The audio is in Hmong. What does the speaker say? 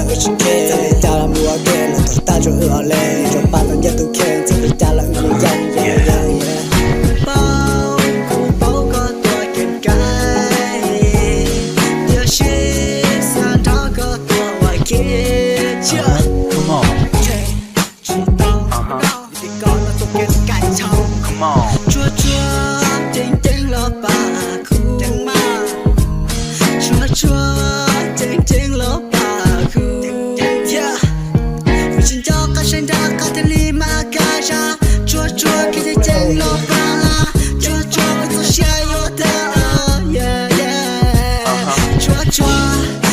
Wb tsis kheev, txawm li cas los mus ua ke, los thaum tag tsuas wb ob leeg, tsuas pab tau nyiaj tus kheej, txawm li cas los wb mus yeej. Paub kuv paub koj tuaj kev kais, tiam sis xav nrog koj tuaj ua ke. Tsis tau, vim koj no tuaj kev kais tshau. Tsuag tsuag ceev ceev los pab kuv, tsuag tsuag ceev ceev los pab kuv. Kuv tsis nco qab saib nrab qab thiaj li mas kaj zaj, tsuag tsuag ceev ceev los pab, tsuag tsuag kuv txoj sia yuav tag, tsuag tsuag.